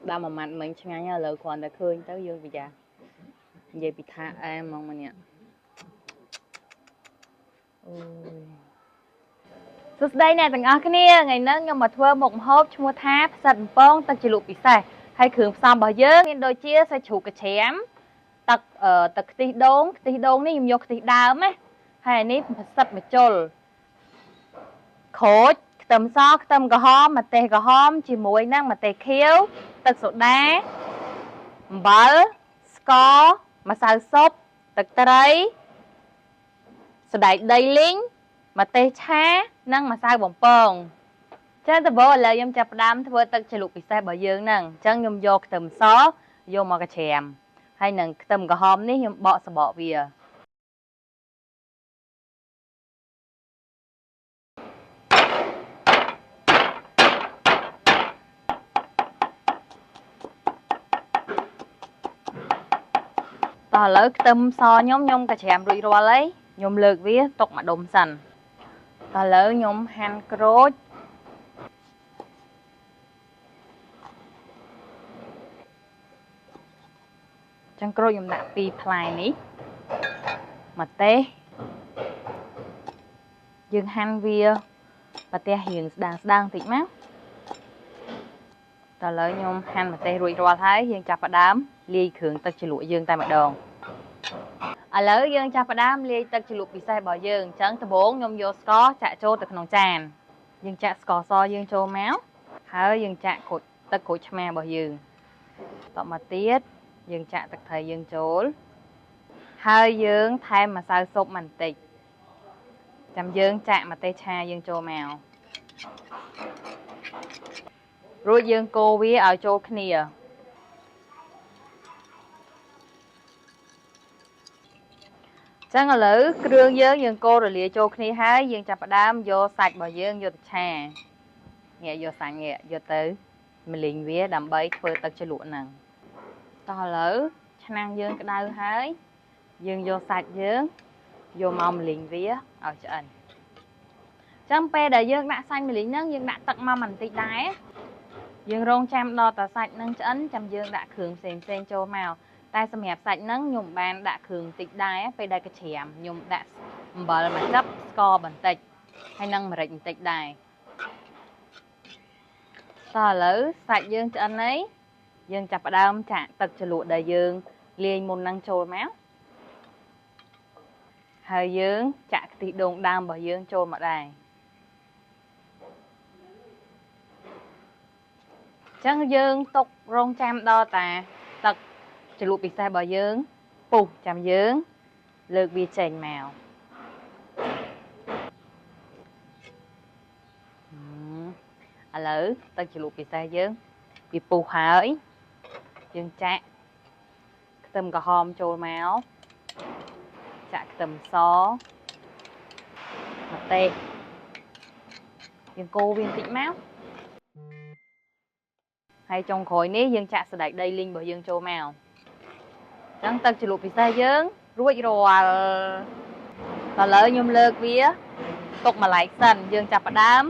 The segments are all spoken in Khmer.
ដាំមួយម៉ាត់មិញឆ្ងាញ់ឥឡូវគ្រាន់តែឃើញទៅយើងប្រយ៉ានិយាយពីថាអែមហ្មងម្នាក់អូយសួស្តីអ្នកទាំងអស់គ្នាថ្ងៃនេះខ្ញុំមកធ្វើមុខម្ហូបឈ្មោះថាផ្សិតបំពងទឹកជ្រលក់ពិសេសហើយគ្រឿងផ្សំរបស់យើងមានដូចជាសាច់ជ្រូកកាច្រាមទឹកទឹកខ្ទិះដូងខ្ទិះដូងនេះខ្ញុំយកខ្ទិះដើមណាហើយនេះផ្សិតម្ជុលក្រូចខ្ទឹមសខ្ទឹមក្រហមម្ទេសក្រហមជាមួយនឹងម្ទេសខៀវទឹកសូដាអំបិលស្ករម្សៅស៊ុបទឹកត្រីសណ្តែកដីលីងម្ទេសឆានិងម្សៅបំពងចឹងដំបូងឥឡូវខ្ញុំចាប់ផ្ដើមធ្វើទឹកជ្រលក់ពិសេសរបស់យើងហ្នឹងអញ្ចឹងខ្ញុំយកខ្ទឹមសយកមកកាច្រាមហើយនឹងខ្ទឹមក្រហមនេះខ្ញុំបកសបកវាតោះឥឡូវខ្ទឹមសខ្ញុំកាច្រាមរួចរាល់ហើយខ្ញុំលើកវាទុកមួយដុំសិនតោះឥឡូវខ្ញុំហាន់ក្រូចចឹងក្រូចខ្ញុំដាក់2ផ្លែនេះម្ទេសយើងហាន់វាម្ទេសរៀងស្ដើងស្ដើងតិចមកតោះឥឡូវខ្ញុំហាន់ម្ទេសរួចរាល់ហើយយើងចាប់ផ្ដើមលាយគ្រឿងទឹកជ្រលក់យើងតែម្ដងឥឡូវយើងចាប់ផ្ដើមលាយទឹកជ្រលក់ពិសេសរបស់យើងអញ្ចឹងដំបូងខ្ញុំយកស្ករចាក់ចូលទៅក្នុងចានយើងចាក់ស្ករសយើងចូលមកហើយយើងចាក់ក្រូចទឹកក្រូចឆ្មារបស់យើងតមកទៀតយើងចាក់ទឹកត្រីយើងចូលហើយយើងថែមម្សៅស៊ុបបន្តិចចាំយើងចាក់ម្ទេសឆាយើងចូលមករួចយើងកូរវាឲ្យចូលគ្នាចឹងឥឡូវគ្រឿងយើងយើងកូររលាយចូលគ្នាហើយយើងចាប់ផ្ដើមយកសាច់របស់យើងយកទៅឆាងាកយកសាច់ងាកយកទៅម្លីងវាដើម្បីធ្វើទឹកជ្រលក់ហ្នឹងតោះឥឡូវឆ្នាំងយើងក្តៅហើយយើងយកសាច់យើងយកមកម្លីងវាឲ្យឆ្អិនចឹងពេលដែលយើងដាក់សាច់ម្លីងហ្នឹងយើងដាក់ទឹកមកបន្តិចដែរយើងរងចាំដល់តែសាច់ហ្នឹងឆ្អិនចាំយើងដាក់គ្រឿងផ្សេងផ្សេងចូលមកតែសម្រាប់សាច់ហ្នឹងខ្ញុំបានដាក់គ្រឿងតិចដែរពេលដែលកាច្រាមខ្ញុំដាក់អំបិលមួយចឹបស្ករបន្តិចហើយនិងម្រេចបន្តិចដែរតោះឥឡូវសាច់យើងឆ្អិនហើយយើងចាប់ផ្ដើមចាក់ទឹកជ្រលក់ដែលយើងលាយមុនហ្នឹងចូលមកហើយយើងចាក់ខ្ទិះដូងដើមរបស់យើងចូលមកដែរអញ្ចឹងយើងទុករងចាំដល់តាទឹកជ្រលក់ពិសេសរបស់យើងពុះចាំយើងលើកវាចេញមកឥឡូវទឹកជ្រលក់ពិសេសយើងវាពុះហើយយើងចាក់ខ្ទឹមក្រហមចូលមកចាក់ខ្ទឹមសម្ទេសយើងកូរវាបន្តិចមកហើយចុងក្រោយនេះយើងចាក់សណ្តែកដីលីងរបស់យើងចូលមកចឹងទឹកជ្រលក់ពិសេសយើងរួចរាល់ឥឡូវខ្ញុំលើកវាទុកម្លែកសិនយើងចាប់ផ្ដើម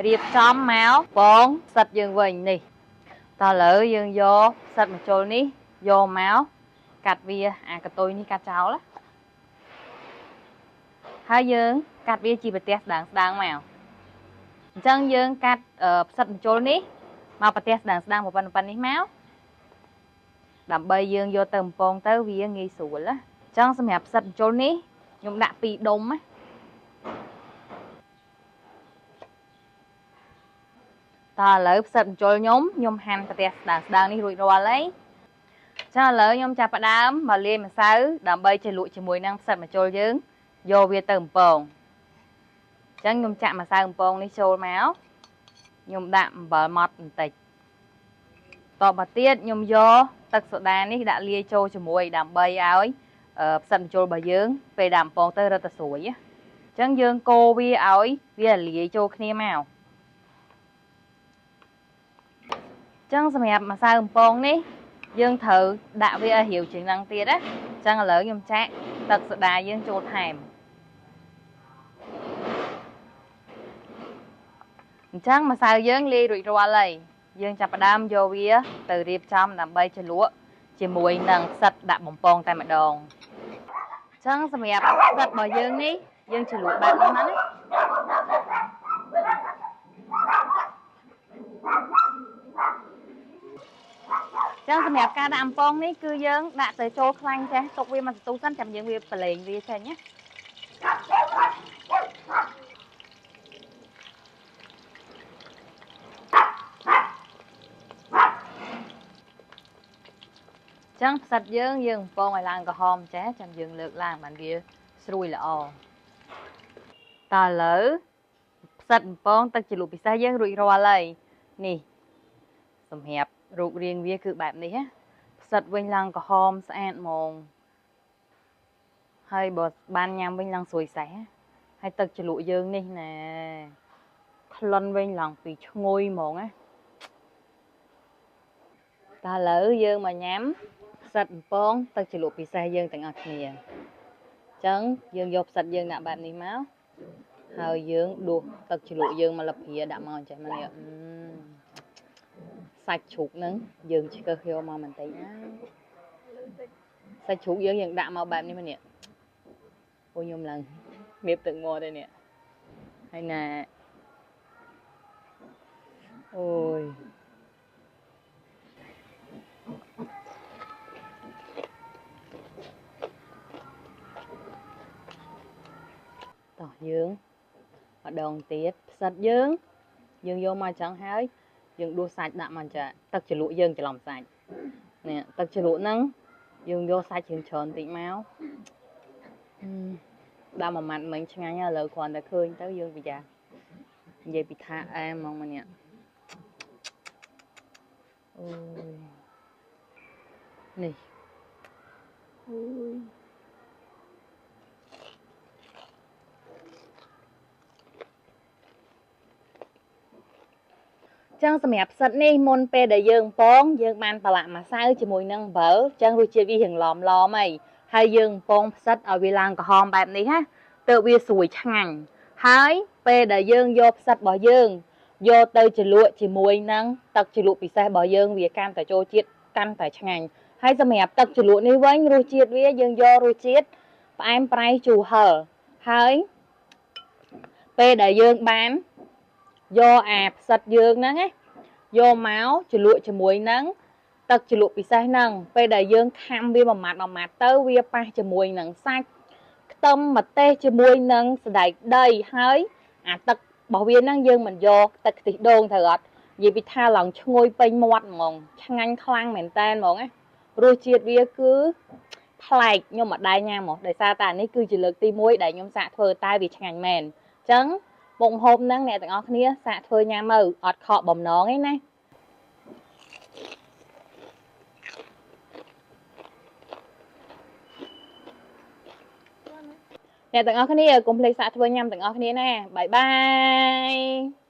រៀបចំមកបងផ្សិតយើងវិញនេះតឥឡូវយើងយកផ្សិតម្ជុលនេះយកមកកាត់វាអាកតុយនេះកាត់ចោលហើយយើងកាត់វាជាប្រទេសស្ដើងស្ដើងមកអញ្ចឹងយើងកាត់ផ្សិតម្ជុលនេះមកប្រទេសស្ដើងស្ដើងប៉ុណ្ណេះមកដើម្បីយើងយកទៅបំពងទៅវាងាយស្រួលណាអញ្ចឹងសម្រាប់ផ្សិតម្ជុលនេះខ្ញុំដាក់2ដុំណាតើឥឡូវផ្សិតម្ជុលខ្ញុំហាន់ប្រទេសស្ដើងស្ដើងនេះរួចរាល់ហើយចាឥឡូវខ្ញុំចាប់ផ្ដើមមកលាយម្សៅដើម្បីជ្រលក់ជាមួយនឹងផ្សិតម្ជុលយើងយកវាទៅបំពងអញ្ចឹងខ្ញុំចាក់ម្សៅបំពងនេះចូលមកខ្ញុំដាក់អំបិលម៉ត់បន្តិចតមកទៀតខ្ញុំយកទឹកសូដានេះដាក់លាយចូលជាមួយដើម្បីឲ្យផ្សិតម្ជុលរបស់យើងពេលដាក់បំពងទៅរឹតតែស្រួយអញ្ចឹងយើងកូរវាឲ្យវាលាយចូលគ្នាមកចឹងសម្រាប់ម្សៅបំពងនេះយើងត្រូវដាក់វាឲ្យរាវជាងហ្នឹងទៀតណាចឹងឥឡូវខ្ញុំចាក់ទឹកសូដាយើងចូលថែមអញ្ចឹងម្សៅយើងលាយរួចរាល់ហើយ យើងចាប់ផ្ដើមយកវាទៅរៀបចំដើម្បីជ្រលក់ជាមួយនឹងផ្សិតដាក់បំពងតែម្ដងអញ្ចឹងសម្រាប់ផ្សិតរបស់យើងនេះយើងជ្រលក់បែបនេះមកណាចឹងសម្រាប់ការដាក់អំពងនេះគឺយើងដាក់ទៅចូលខ្លាញ់ចេះទុកវាមួយសន្ទុះសិនចាំយើងវាប្រឡែងវាចេញណាចឹងផ្សិតយើងយើងបំពងឲ្យឡើងក្រហមចេះចាំយើងលើកឡើងបានវាស្រួយល្អតើឥឡូវផ្សិតបំពងទឹកជ្រលក់ពិសេសយើងរួចរាល់ហើយនេះសម្រាប់រូបរាងវាគឺបែបនេះណាផ្សិតវិញឡើងក្រហមស្អាតហ្មងហើយបើបានញ៉ាំវិញឡើងស្រួយសេះហើយទឹកជ្រលក់យើងនេះណែក្លិនវិញឡើងពីឈ្ងុយហ្មងណាតើឥឡូវយើងមកញ៉ាំផ្សិតបំពងទឹកជ្រលក់ពិសេសយើងទាំងអស់គ្នាអញ្ចឹងយើងយកផ្សិតយើងដាក់បែបនេះមកហើយយើងដួសទឹកជ្រលក់យើងមកលព្រាដាក់មកអញ្ចឹងមកនេះសាច់ជ្រូកហ្នឹងយើងឆ្កឹះយកមកបន្តិចណាសាច់ជ្រូកយើងដាក់មកបែបនេះមកនេះអូខ្ញុំឡើងមៀបទឹកមាត់ទេនេះហើយណាអូយតោះយើងម្ដងទៀតផ្សិតយើងយើងយកមកចឹងហើយយើងដួសសាច់ដាក់មកចាទឹកជ្រលក់យើងច្រឡំសាច់នេះទឹកជ្រលក់ហ្នឹងយើងយកសាច់ច្រើនតិចមកដាក់មួយម៉ាត់មិញឆ្ងាញ់ឥឡូវគ្រាន់តែឃើញទៅយើងប្រយ៉ានិយាយពីថាអែមហ្មងមកនេះអូយនេះអូយចឹងសម្រាប់ផ្សិតនេះមុនពេលដែលយើងពងយើងបានប្រឡាក់ម្សៅជាមួយនឹងអំបិលចឹងរសជាតិវារៀងឡមៗហើយហើយយើងពងផ្សិតឲ្យវាឡើងក្រហមបែបនេះណាទើបវាស្រួយឆ្ងាញ់ហើយពេលដែលយើងយកផ្សិតរបស់យើងយកទៅជ្រលក់ជាមួយនឹងទឹកជ្រលក់ពិសេសរបស់យើងវាកាន់តែចូលជាតិកាន់តែឆ្ងាញ់ហើយសម្រាប់ទឹកជ្រលក់នេះវិញរសជាតិវាយើងយករសជាតិផ្អែមប្រៃជូរហឹរហើយពេលដែលយើងបានយកអាផ្សិតយើងហ្នឹងណាយកមកជ្រលក់ជាមួយនឹងទឹកជ្រលក់ពិសេសហ្នឹងពេលដែលយើងខាំវាមួយម៉ាត់មួយម៉ាត់ទៅវាប៉ះជាមួយនឹងសាច់ខ្ទឹមម្ទេសជាមួយនឹងសណ្តែកដីហើយអាទឹករបស់វាហ្នឹងយើងមិនយកទឹកខ្ទិះដូងត្រូវអត់និយាយពីថាឡើងឈ្ងុយពេញមាត់ហ្មងឆ្ងាញ់ខ្លាំងមែនតើហ្មងណារសជាតិវាគឺប្លែកខ្ញុំមិនដែរញ៉ាំហ្មងដោយសារតែនេះគឺជាលើកទី1ដែលខ្ញុំសាកធ្វើតែវាឆ្ងាញ់មែនអញ្ចឹងមុខម្ហូបហ្នឹងអ្នកទាំងអស់គ្នាសាកធ្វើញ៉ាំទៅអត់ខកបំណងទេណាអ្នកទាំងអស់គ្នាកុំភ្លេចសាកធ្វើញ៉ាំទាំងអស់គ្នាណាបាយបាយ។